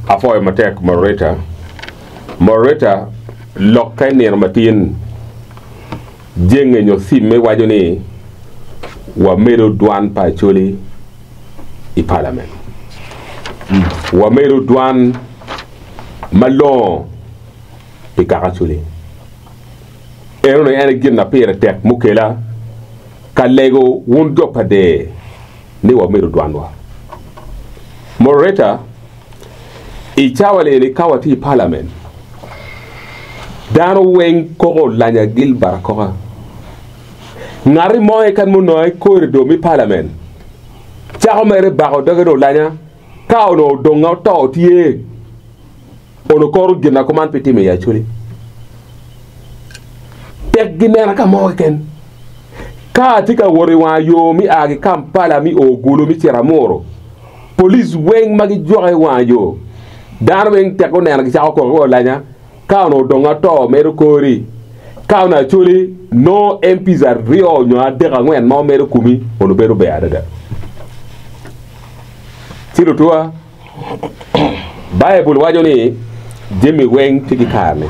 Apwoyo matek Moderator. Moderator, lokke nino matin jenge nyo cimme waco ni wamedo dwan pa Acholi i palament. Wamedo dwan malongo pi kaka Acholi. Enoni en aye gin ma pire tek mukela ka lego wun jo pa der ni wamedo dwanwa. Moderator, I cawa eni ka watye i palament, dano weng koko olanya Gilbert akoka. Ngati mo keken ma onongo i korido me palament cako mere bako doge ni olanya ka onongo odonga oto tye. Onongo koro gin ma kuman pe timo i Acholi. Tek ginena ka mo keken. Ka atye ka wot i wanga yo mi a ki Kampala mi o Gulu mi cito Amuru, police weng ma gijuka i wanga yo, dano weng tek guneno gicako kok wa olanya, ka onongo odong ato medo kori, ka onongo Acholi nongo MPs aryo nyo adek angwen ma omedo kumi onongo bedo ber adada. Ci lutuwa. Baibul waco ni jami weng tye ki karene.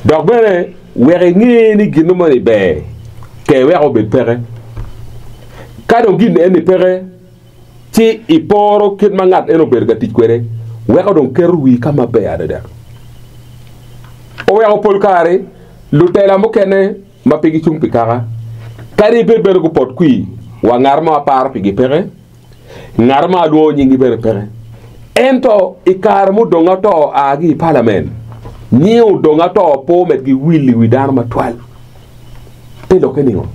Dok bene wek inge ni gin moni ber, ke wek obed peke. Ka dong gin eni peke, ci iporo kit ma ngat eno obedo ka tic kwede weko dong keto wii ka maber adada. Oweko pol kare lutela mukene ma pe gicung pi kaka, kadi bed bene gupot kwir wa ngat mo aparo pigi peke. Ngat ma alwongo nyingi bene peke. Ento i kare mudong ato oa ki i palamen, nyinge odong ato pe omedgi wil i wi dano matwal. Te lokke ningo?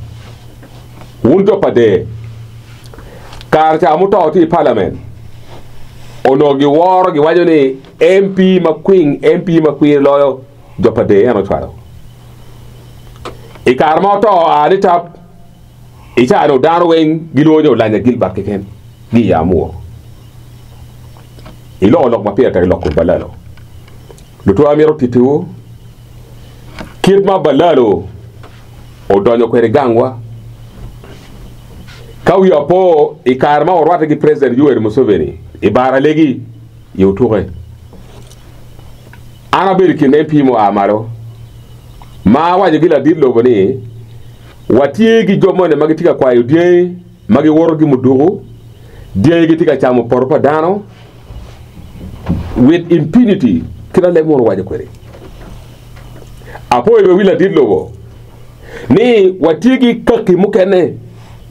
Wun jo pa der, kare ca muto tye i palamen, onongo giworo giwaco ni MP ma kwing, MP ma kwir loyo jo pa der en ocwalo. I kare ma oto oa ni tap, I ca-nu dano weng gilwongo ni Olanya Gilbert keken gi i Amur. Iloko lok ma pire tek i lok kom Balalo. Lutwa amito tittiwu kit ma Balalo odonyo kwede i gangwa. Ka wiya opo i kare ma warwatte ki President Yoweri Museveni i bar alegi i Otuke. An abedo i kin MP mua malo ma awaco ki ladit lobo ni Watye ki jo moni ma gitye ka kwayo dyangi ma giwoto ki muduku, dyangi gitye ka camo poto pa dano with impunity kit ma leb munu waco kwede. Apoyo bene wi ladit lobo ni watye ki kaki mukene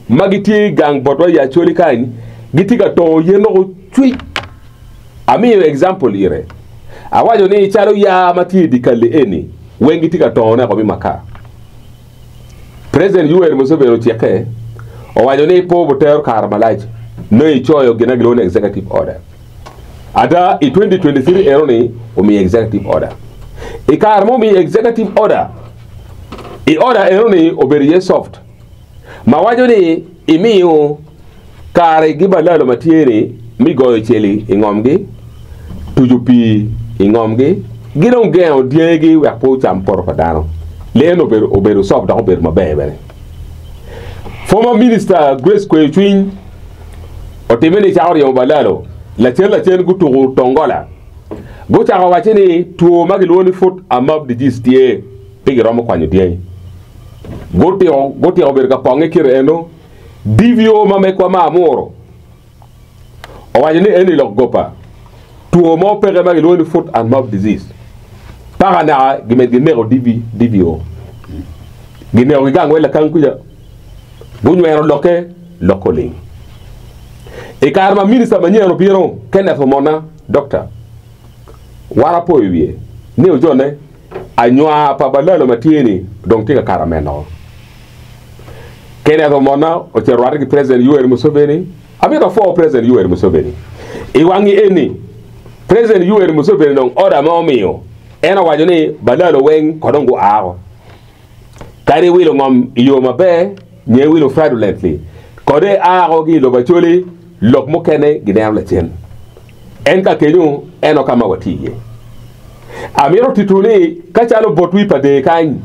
ma gitye i gang botwa i Acholi kany gitye ka tongo yen loko cwic. Amiyo example ire. Awaco ni calo yaa ma tye i dye kali eni weng gitye ka tongone oko mi makar. President Yoweri Museveni ocikke owaco ni pe obitero kare malac nongo ecoyo gin ma gilwongo ni executive order. Ada i 2023 eno ni omiyo executive order. I kare ma omiyo executive order, i order eno ni obedo iye soft ma waco ni imiyo Kare gi balalo ma tye ni mi goyo cel i ngomgi, tuco pii i ngomgi, gi dong gengo dyangigi wek pe ocam poto pa dano. Lee ni obedo obedo soft dok obedo maber bene. Former Minister Grace Kweyo Cwiny otime ni cako ryemo balalo, lacen lacen gutuku tongola. Gucako wacce ni two ma gilwongo ni foot and mouth disease tye pe giromo kwanyo dyangi. Gutiko gutiko bedo ka ponge kite eno. DVO ma megwa ma Amuru owaco ni eni lok gopa, two mo peke ma gilwongo ni foot and mouth disease. Paka naka gimed gineko DVO. Gineko ki gang wel lakang kuca. Gunyweno lokke, lokke oling. I kare ma minista manyen obino, Kenneth Omona, Dokta, wan apoyo wiye ni ojone anywar pa balalo ma tye-ni dong tye ka kato ameno. Kenneth Omona ocito orwatte ki President Yoweri Museveni. Amito apwo President Yoweri Museveni. I wangi eni, President Yoweri Museveni dong order ma omiyo, en owaco ni balalo weng ko dong gua oko. Kadi iwilo ngom i yo maber nyo iwilo fraudulently, kode ia oko ki i lobo Acholi, lok mukene gineno lacen. En ka kenyo eno ka ma watye iye. Amito titwu ni ka calo botwu i Pader kany,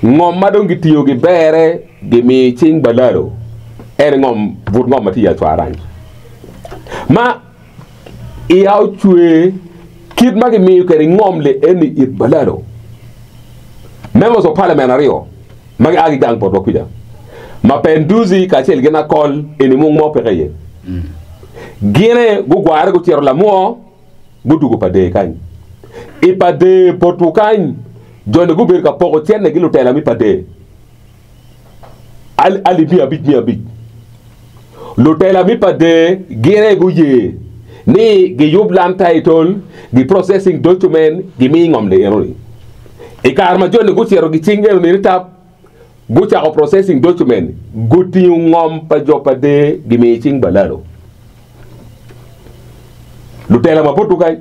Ngom ma dong gitiyo giberre gimiyo i cing balalo en ngom but ngom ma tye i Acwar Ranch. Ma iya ocwer kit ma gimiyo kwede ngom li eni it Balalo. Members of Parliament aryo ma gia ki gang botwa kuca, Mapenduzi kacel ki Nakol eni mung mo peke iye. Gine gugware gucito lamwo gudugo pa dee kany. I pa dee botwu kany, joni gubedo ka poko cente ki lutela mi pa dee. Alip 500, 500. Lutela mi pa dee gin aye guye ni giyub land title, gi processing document, gimi ngom li enoni. I kare ma joni gucito gicing enoni ni tap, gucako processing document, gutingo ngom pa jo pa dee gimiyo i cing balalo. Lutela ma botwu kany.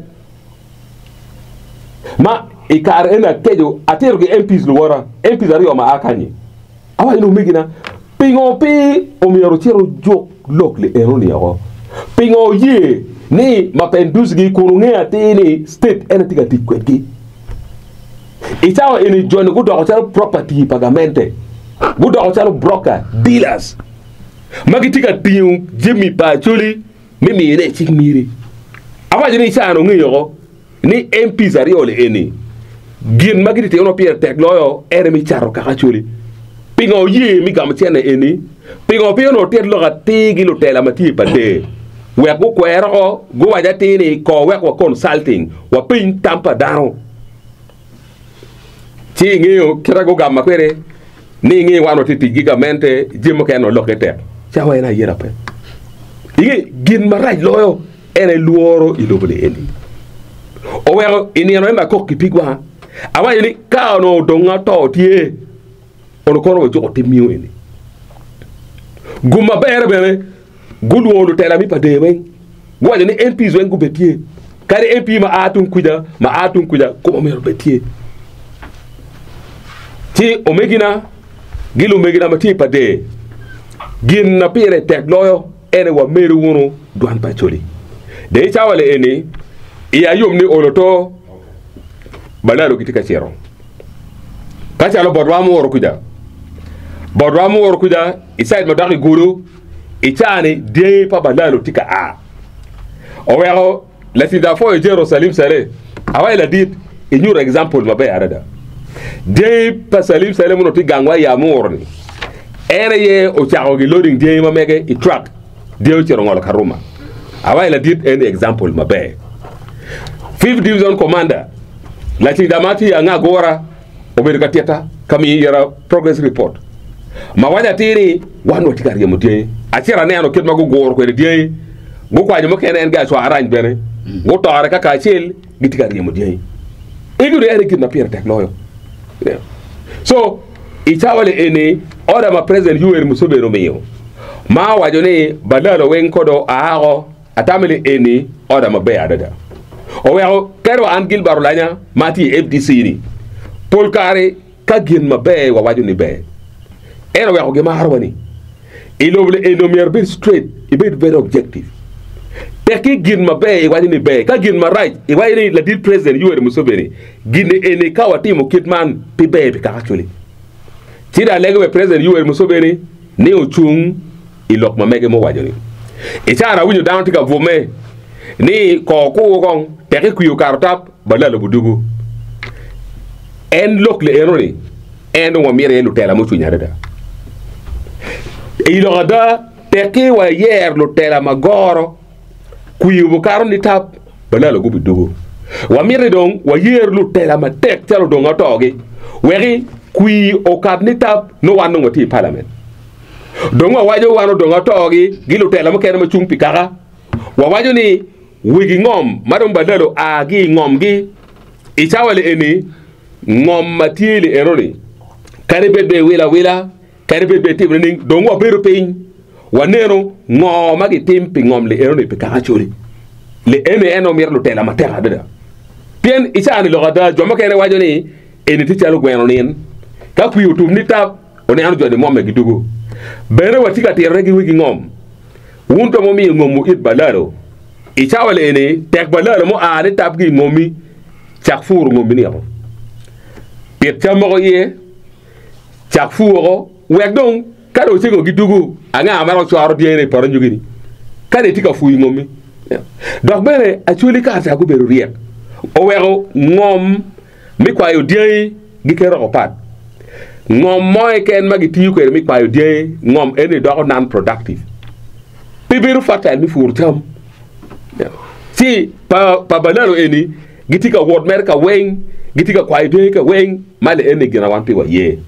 Ma i kare eni akeco atito ki MPs luwota, MPs aryo ma a kanyi. Awaco ni omegina, pingo pe omyero wucit wujuk lok li enoni oko? Pingo wuye ni mapenduzigi kun wungeyo atir ni state en aye tye ka tic kwedgi? I cawa eni joni gudoko calo property pa gamente, gudoko calo broker, dealers ma gitye ka tingo jami pa Acholi me miyone i cik miri. Awaco ni i caa-ni wungeyo woko ni MPs aryo-ni eni gin ma gitye timo ma pire tek loyo en aye me cato kaka Acholi. Pingo wuye me gamo cene eni? Pingo pe onongo wutit lok atir ki lutela ma tye i Pader wek gukwer oko guwac atir ni ko wek wa consulting wapeny tam pa dano? Ci ingeyo kit ma gugama kwede ni inge wan watye tic ki gamente jami mukene onongo lokke tek. Cawa en ayera pe. Inge gin marac loyo en aye lworo i lobo ni eni. Oweko i nino en akok ki pig wanga. Awaco ni ka onongo dong ato tye onongo kono wajuko tim miyo eni. Gum maberre bene Gulwongo lutela mi pa dee weng, guwaco ni MPs weng gubed tye, kadi MP ma a tung kuca, ma a tung kuca, koma myero obed tye. Ci omegina gi lumegina ma tye i pa dee, gin na pire tek loyo en aye wamedo wunu dwan pa Acholi. Dong i cawa li eni, iya yom ni olo to balalo gitye ka cito. Ka calo botwa amuro kuca, botwa amuro kuca i cait ma dok i Gulu, I caa-ni, dyangi pa balalo tye ka a. Oweko latinda apwoyo Jero Salim Saleh, awaco ladit, inyuto example maber adada. Dyangi pa Salim Saleh muno tye gangwa i Amur-ni, en aye ocako gi loading dyangi ma mege i truck, dyangi ocito ngolo Karuma. Awaco ladit en example maber. Fifth Division Commander, latinda ma tye i Angagura, obedo ka tita ka miyo ira progress report ma waco atir ni wan watye ka ryemo dyangi. Acito aneno kit ma guguro kwede dyangi, gukwanyo mukene en gi arany bene, gutore ka kacel gitye ka ryemo dyangi. Egi dong en aye gin ma pire tek loyo. So i cawa ni eni order ma President Yoweri Museveni omiyo ma owaco ni balalo weng kodo aako Atamo ni eni oda maber adada. Oweko kadi wa an Gilbert Olanya ma atye i FDC ni, pol kare ka gin maber wawaco ni ber. En oweko gimarowa ni i lobo ni eni omyero ibed straight, ibed very objective. Tekki gin maber iwaco ni ber, ka gin marac iwaco ni ladit President Yoweri Museveni gin ni eni ka watimo kit man pi ber pi kaka Acholi. Ci dong alego bene President Yoweri Museveni ni ocung i lok ma mege muwaco-ni. I caro awinyo dano tye ka bwome ni kor kur kong tek ikwiyo okato tap balalo budugu. En lok li eno-ni en dong wamito iye lutela mucwiny adada. I lok ada tekki wayer lutela magoro kwiyo bukato ni tap balalo gubidugu. Wamito ni dong wayer lutela matek calo odong otogi weki kwir okat ni tap nongo wan dong watye i palament. Dong wawaco wan odong atogi gi lutela mukene ma cung pi kaka. Wawaco ni wegi ngom ma dong balalo a gi i ngomgi i cawa li eni, ngom ma tye li eno-ni kadi bed be iwilo awila, kadi bed be itimo nining, dong wabedo piny waneno ngo ma gitim pi ngom li eno-ni pi kaka Acholi. Li eni en aye mito lutela matek adada. Pien i cawa-ni lok ada jo mukene waco ni eni tye calo gweno nin ka kwir otum ni tap. Oneno jo-ni mwomme gidugo. Bene watye ka tirone ki wegi ngom. Wun to mumiyo ngomwu it balalo. I cawa eni, tek balalo mua ni tabgi i ngommi, cak puro ngommi niko. Pit cam moko iye, cak pur woko, wek dong ka dong cego gidugo, anga ma dok coro dyene i poto anyogi-ni? Ka dong itye ka pur i ngommi. Dok bene Acholi kare ca gubedo ryek, oweko ngom me kwayo dyangi giketo oko pat. Ngom mo keken ma gitiyo kwede me kwayo dyangi, ngom eni doko non-productive. Pe bedo fertile me puro cam. Ci pa, pa balalo eni gitye ka wot mere ka weng, gitye ka kwayo dyangi ka weng, ma li eni gin a wan pe waye.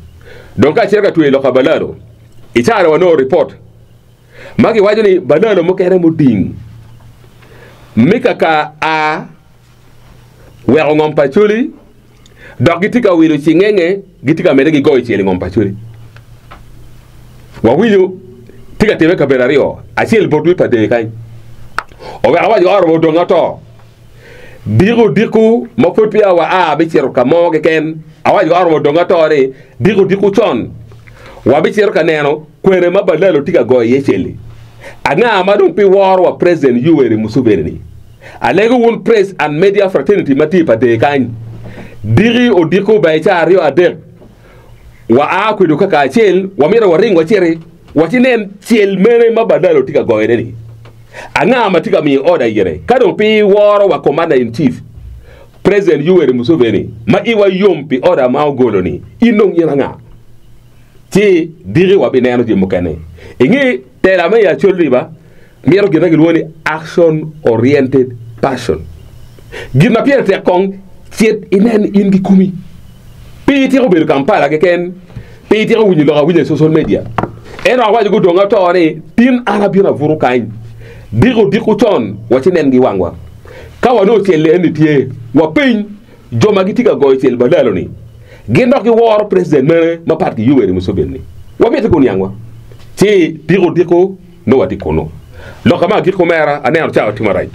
Dong ka acito ka tweyo lok pa balalo, i caro wanongo ripot ma giwaco ni balalo mukene muding me kaka a weko ngom pa Acholi dok gitye ka wilo cingenge gitye ka medde ki goyo cel i ngom pa Acholi. Wawinyo tye ka timme i kabedo aryo, acel botwu i Padee kany oweko awaco oromo odong ato. Diko odiko ma pwod peya waa me cito ka mo keken, awaco oromo odong ato ni diko odiko con wabicito ka neno kwene ma Balalo tye ka goyo iye cel-li. Anga ma dong pe woro wa President Yoweri Museveni-ni? Alego wun Press and Media Fraternity ma tye i Padee kany, diki odiko ba i caa aryo adek wa a kwedwu ka kacel, wamito waring waciti wacinen cel mene ma Balalo tye ka goyone-ni. Anga ma tye ka miyo order ire? Ka dong pe iworo wa Commander in Chief, President Yoweri Museveni, ma iwa yom pi order ma ogolo-ni, in dong in anga? Ci diki wabineno jami mukene. Inge tela me i Acholi River, mito gin ma gilwongo ni action oriented passion. Gin ma pire tek kong cit inen in kikomi. Pe itiko bedo Kampala keken, pe itiko winyo lok awinya i social media. Ento awaco gudong ato ni tin an abino abuto kany. Diko odiko con wacinen ki wangwa. Ka wanongo cel eni tye, wapeny Jo ma gitye ka goyo cel balalo-ni gin dok giworo president mene mapat ki Yoweri Museveni-ni? Wamito guniangwa. Ci diko diko nongo watye kunu. Lok ma agikki omera aneno cawa tye marac.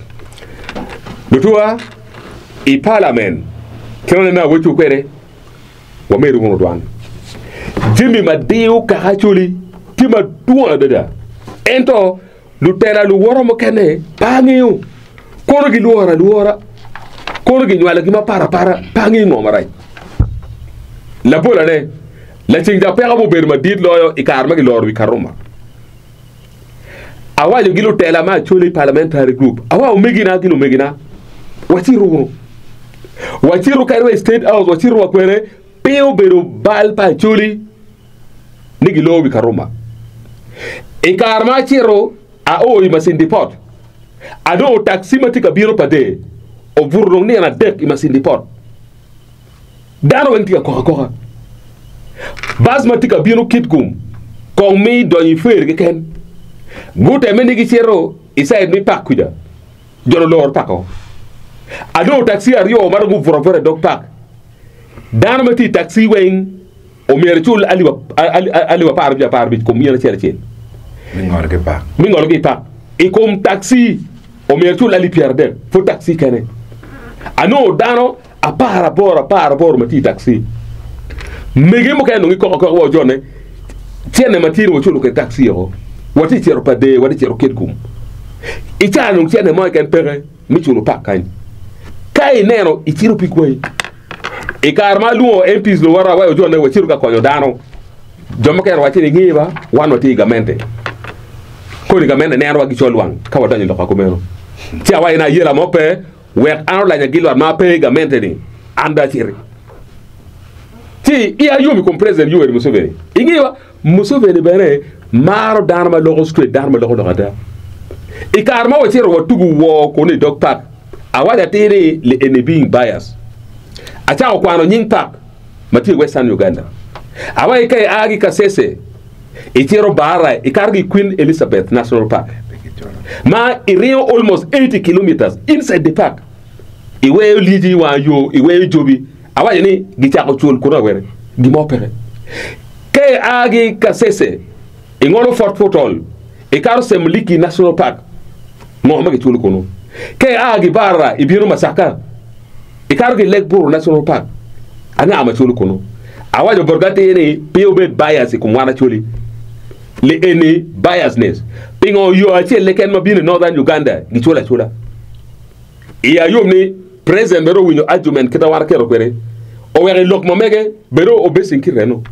Lutuwa i parliament kit ma nene aweco kwede wamedo wunu dwan. Jami ma diyo kaka Acholi tye madwong adada ento Lutela luwota mukene pe angeyo kono gilworo alwora, kono ginywalogi mapat apata, pe angeyo ngo marac. Labolane, laceng ca peko mubedo madit loyo i kare ma giloro wi Karuma. Awaco ki lutela me Acholi Parliamentary Group, awaco omegina ki lumegina, wacitu wunu. Wacitu kadi wa i State House, wacitu wa kwene, pe obedo bal pa Acholi. ni gilor wi Karuma. I kare ma acito ao i Masindi Port, anongo taxi ma tye ka bino pa dee obuto dong nino adek i Masindi Port. Dano weng tye ka kok akoka. Bus ma tye ka bino Kitgum kong mi donyo i ferry keken. Gutemme ni gicito i side me park kuca, jo olor park o. Anongo taxi aryo ma dong gubuto abuta i dog park. Dano ma tye i taxi weng Omyero icul alip 15 15 kom in acel acel. Me ngolo ki pak. Me ngolo ki pak. I kom taxi omyero icul alip 30 pud taxi kene. Anongo dano 18 18 ma tye i taxi. Mege mukene dong gikok akoka wa ojone cene ma tye ni waculo kwede taxi oko. Watye cito pa dee watye cito Kitgum. I caa dong cene mo keken peke me culo pak kany. Ka ineno icito pi kwayi. I kare ma alwongo MPs luwota awaco jo-ne wacito ka konyo dano, jo mukene owacce ni nge ba, wan watye i gamente. Koni gamente nenowa ki col wang ka wadonyo i loka kumeno. Ci awaco ni ayela mo pe, wek an olanya Gilwat ma ape i gamente-ni, an dong aciti. Ci iya yom i kom President Yoweri Museveni. Inge ba, Museveni bene maro dano ma loko straight, dano ma loko lok ada. I kare ma wacito watugo woo kunu i dog park, Awaco atir ni li eni being bias. Acako kwano nying park ma tye i Western Uganda. Awaco ka ia ki Kasese icito Barra ikato ki Queen Elizabeth National Park ma iringo almost 80 kilometers inside the park iweyo lyeci i wang yo iweyo jobi. Awaco ni gicako cul kunu awene gin mo peke. Ka ia ki Kasese Ingolo Fort Portal, ikato Semliki National Park, ngo ma giculo kunu? Ka ia ki Barra ibino Masaka, ikato ki Lake Buru National Park, anga ma culo kunu? Awaco botgi atir ni pe wubed bias i kom wan Acholi. Li eni biasness. Pingo yo acel keken ma bino i Northern Uganda giculo acula? Iya yom ni President bene owinyo argument kit ma wan aketo kwede, oweko i lok ma mege bene obesing kite eno.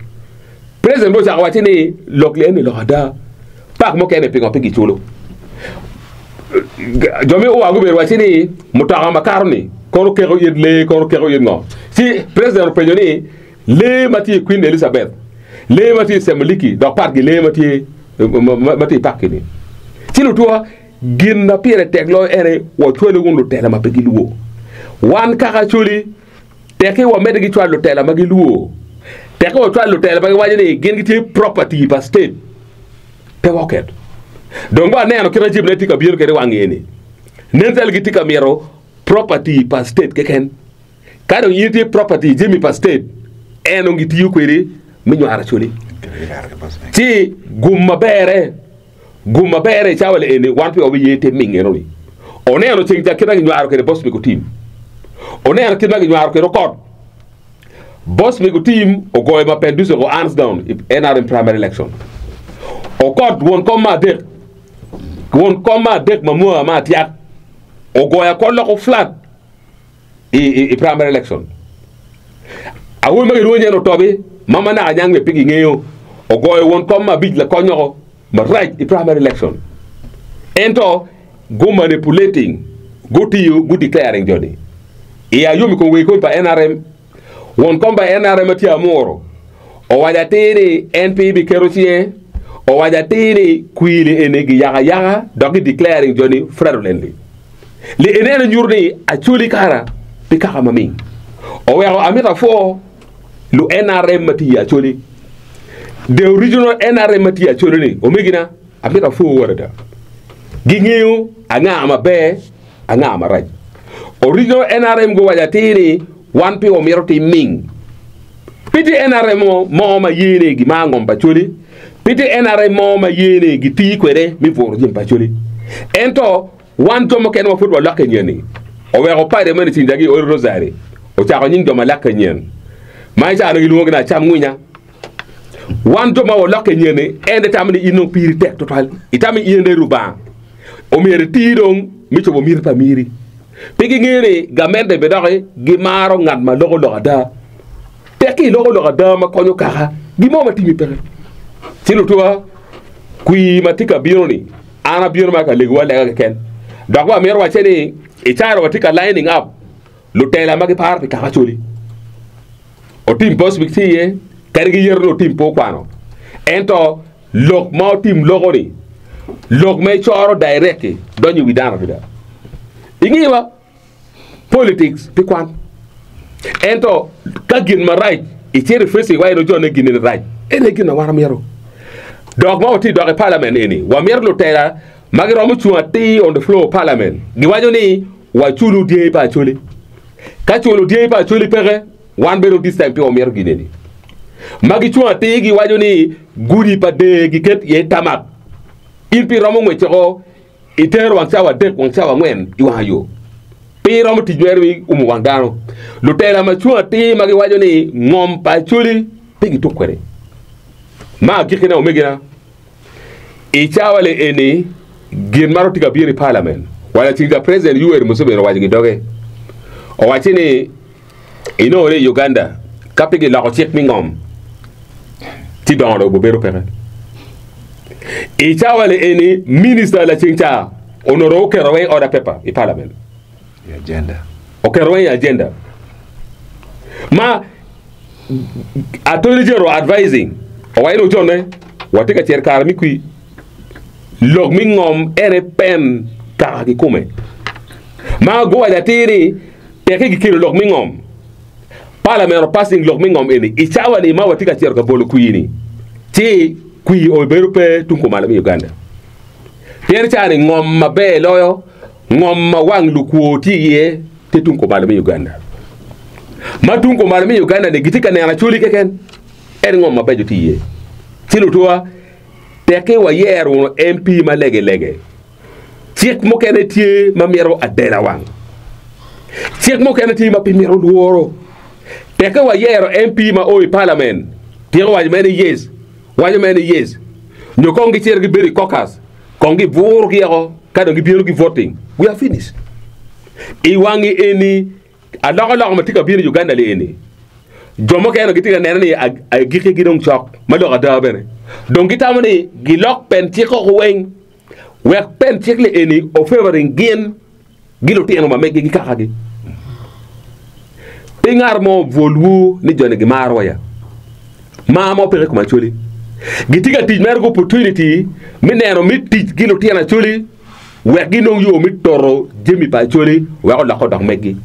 President bene ocako wacce ni lok li eni lok ada, pak mukene pingo pe giculo. Jo me UA gubedo wacci ni mutoka makato ni kono keko it lee kono keko it ngo. Ci president openyo ni lee ma tye i Queen Elizabeth, lee ma tye i Semuliki dok pat gi lee ma tye ma tye i park ni. Ci lutwa gin ma pire tek loyo ene wacwalo wun lutela ma pe gilwor. Wan kaka Acholi tekki wamedde ki cwalo lutela ma gilwor. Tekki wacwalo lutela ma giwaco ni gin gitye property pa state. Pe waket. Dong waneno kit ma jamine tye ka bino kwede i wang eni. Nen calo gitye ka mito property pa state keken. Ka dong in itye property jami pa state, en dong gitiyo kwedi me nywaro acholi. Ci gum maberre, gum maberre i cawa eni wan pe wabiye te ming enoni. Oneno ceng ca kit ma ginywaro kwede Bosmic Otim. Oneno kit ma ginywaro kwede Okot. Boss mego team ogoyo ma pen ducu hands down i NRM primary election. Okot won kom ma adek won kom ma adek ma mua ma atyak ogoyo akot loko flat i, i, i primary election. Awobi ma gilwongo nyen Otobi ma ma naka nyang be pe gingeyo ogoyo won kom ma abic lakonyoko marac i primary election. Ento gu manipulating gutiyo gu declaring joni i ayom i kom wegi kom pa NRM. Won kom pa NRM ma tye Amuru owaco atir ni en pe ibiketo cinge, owaco atir ni kwili eni giyako ayaka dok gi declaring joni fraudulently. Li eni en onyuto ni Acholi kara pi kaka maming. Oweko amito apwo lu NRM ma tye i Acholi. The original NRM ma tye i Acholi ni omegina amito apwowu adada. Gingeyo anga maber anga marac. Original NRM guwaco atir ni wan pe wamito tim ming. Pe tye NRM mo ma ye ni gimar ngom pa Acholi. Pe tye NRM mo ma ye ni giti kwede me bwuro jami pa Acholi. Ento Wan jo mukene ma pud walokke nyen-ni, oweko padi meno i cing jagi i odi rosari, ocako nying jo ma lokke nyen, ma i cawa-ni gilwongogi ni acam ngwinya. Wan jo ma walokke nyen-ni, en de tamo ni in dong piri tek twatwal, itamo ni in de Rubanga, omyero iti dong me cobo miti pa miri. Pe gingeyo ni gamente bene doki gimaro ngat ma loko lok ada. Tek ki iloko lok ada ma konyo kaka, gin mo ma timi peke. Ci lutuwa, kwir ma tye ka bino-ni, An abino ma ka legowu alega keken. Dok bene amito wacce ni i cawa watye ka lining up lutela ma giparo pi kaka Acholi. Otim Boswick tye iye, kadi giyeto ni Otim pe okwano. Ento lok ma Otim loko-ni, lok ma icoro direct-ti donyo i wi dano adada. Ingewa? Politics pi kwan. Ento ka gin marac icito i facing wa eno jone gin eni rac. Eni aye gin ma wan wamito. Dok ma watye dok i parliament eni wamito lutela ma giromo cung atir on the floor of parliament giwaco ni waculu dyangi pa Acholi. Ka culo dyangi pa Acholi peke wan bene this time pe wamito gin eni. Ma gicung atir giwaco ni gudi pa dee giket iye tamak. In pe iromo ngweceko Itero wang cawa adek, wang cawa angwen i wanga yo. Pe iromo tic mere me umo wang dano. Lutela ma cung atir ma giwaco ni ngom pa Acholi pe gituk kwede. Ma agikkine omegina, i cawa li eni gin ma tye ka bino i parliament, wala ceng ca President Yoweri Museveni owaco ki doge, owacci ni, Inongo ni i Uganda ka pe giloko cik me ngom ci dongo lobo bedo peke. I cawa ni eni minista laceng ca onongo oketo weng i order paper i parliament. I agenda. Oketo weng i agenda. Ma Attorney General advising owaco ni oconne watye ka cito i kare me kwi lok me ngom ene pen kaka kikome. Ma guwaco atir ni Peke gikelo lok me ngom. Parliament opasing lok me ngom eni i cawa ni ma watye ka cito ka bolo kwir ni ci kwir obedo pe tung kumalo me Uganda. Pien i cawa ni ngom maber loyo ngom ma wang lukwo tye iye tye tung kumalo me Uganda. Ma tung kumalo me Uganda ni gitye ka neno acholi keken en ngom mabeco tye iye. Ci lutuwa teki wayero wunu MP ma lege lege. Cik mukene tye ma mito adela wang. Cik mukene tye ma pe mito lworo. Teke wayero MP ma o i parliament, tyeko waco mere ni yes, waco mere ni yes. Nyo kong gicito gibedo i caucus, kong giburo gi oko ka dong gibino gi voting. We are finished. I wangi eni, alokaloka ma tye ka bino i Uganda li eni, jo mukene gitye ka neno ni agikkigi dong cok, ma lok ada bene. Dong gitamo ni gilok pen cik oko weng. Wek pen cik li eni o favoring gin gi lutino ma meggi gi kakagi. Pe ngat mo obwolwu ni joni gimaro wa ya. Mar mo peke i kom Acholi. Gitye ka tic mere gi opportunity me neno me tic ki lutino Acholi wek ginong yo me toro jami pa Acholi wek olokke odok meggi.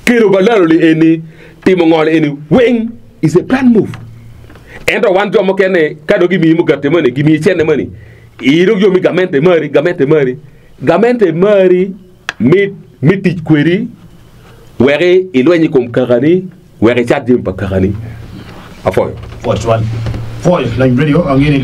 Kelo balalo li eni, timo ngo li eni weng is a plan move. Ento wan jo mukene ka dong gimiyi mugati moni, gimiyi cente moni, ii dong yo mi gamente mari, gamente mari. Gamente mari me me tic kwedi wek ilweny i kom kakani, wek icat jami pa kakani. Apwoyo. Pwoc twal. Pwoyo Lany Radio ange ni.